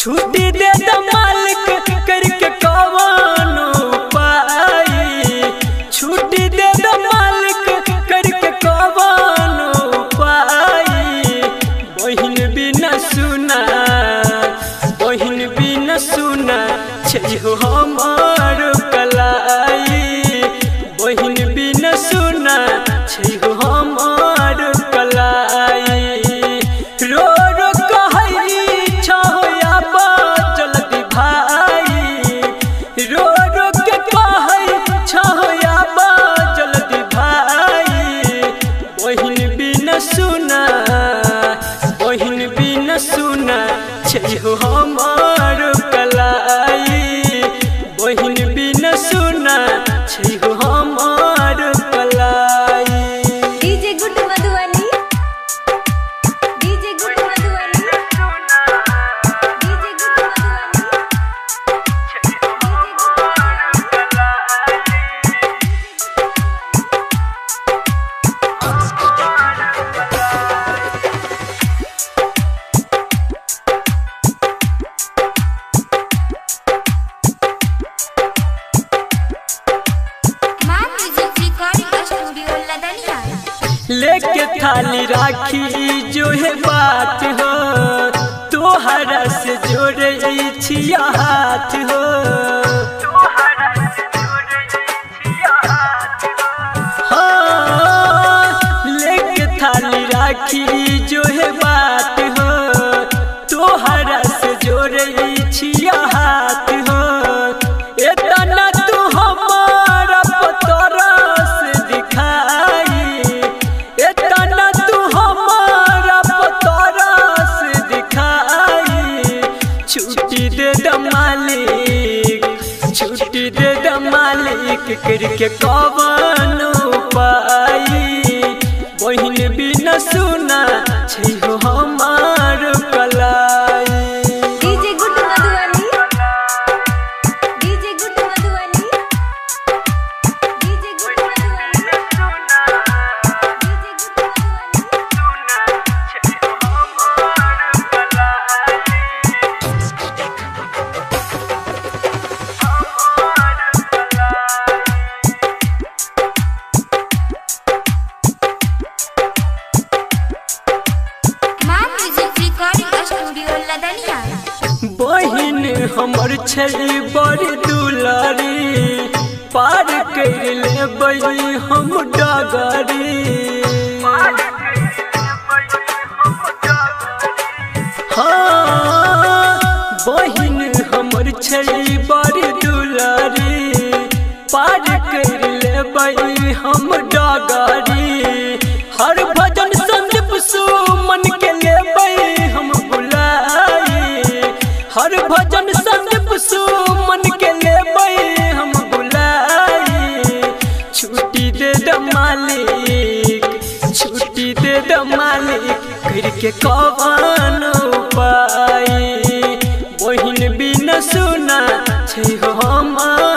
छुट्टी दे द मालिक करके कवन उपाय, छुट्टी दे द मालिक करके कवन उपाय। बहिन बिना सुना, बहिन बिना सुना छै हो हमर कलाई, बहिन बिना सुना छै हो हमर कलाई। रो रो कहै छौ आब जल्दी भाई, रो रो के कहै छौ आब जल्दी भाई। बहिन बिना सुना, बहिन बिना सुना छै हो हमर कलाई, बहिन बिना सुना छै हो हमर कलाई। DJ good Madhubani, DJ good Madhubani, DJ good Madhubani, मां म्यूजिक रिकॉर्डिंग स्टूडियो लदनिया। लेके थाली राखी जो है बात हो, तोहरा से जोड़े छिया हाथ हो। हाँ, लेके थाली राखी जो है बात हो, तोहरा से जोड़े छिया हाथ हो। इतना तू हमारा तरस दिखाई, इतना तू हमारा तरस दिखाई। छुट्टी दे द मालिक, छुट्टी दे द मालिक करके कवन उपाय। बहिन बिना सुना छै हो हमार कलाई। DJ good Madhubani, DJ good Madhubani, DJ good Madhubani, DJ good Madhubani. मां म्यूजिक रिकॉर्डिंग स्टूडियो लदनिया। बहिन हमर छै बड़ दुलारी, पार कर लेबै हम डगरी। हाँ, बहिन हमर छै बड़ दुलारी, पार कर लेबै हम डगरी। हर भजन संदीप सुमन के लेबै हम बुलाई, हर भजन संदीप सुमन के लेबै हम बुलाई। छुट्टी दे द मालिक, छुट्टी दे द मालिक करके कवन उपाय। बहिन बिना सुना छै हो हमार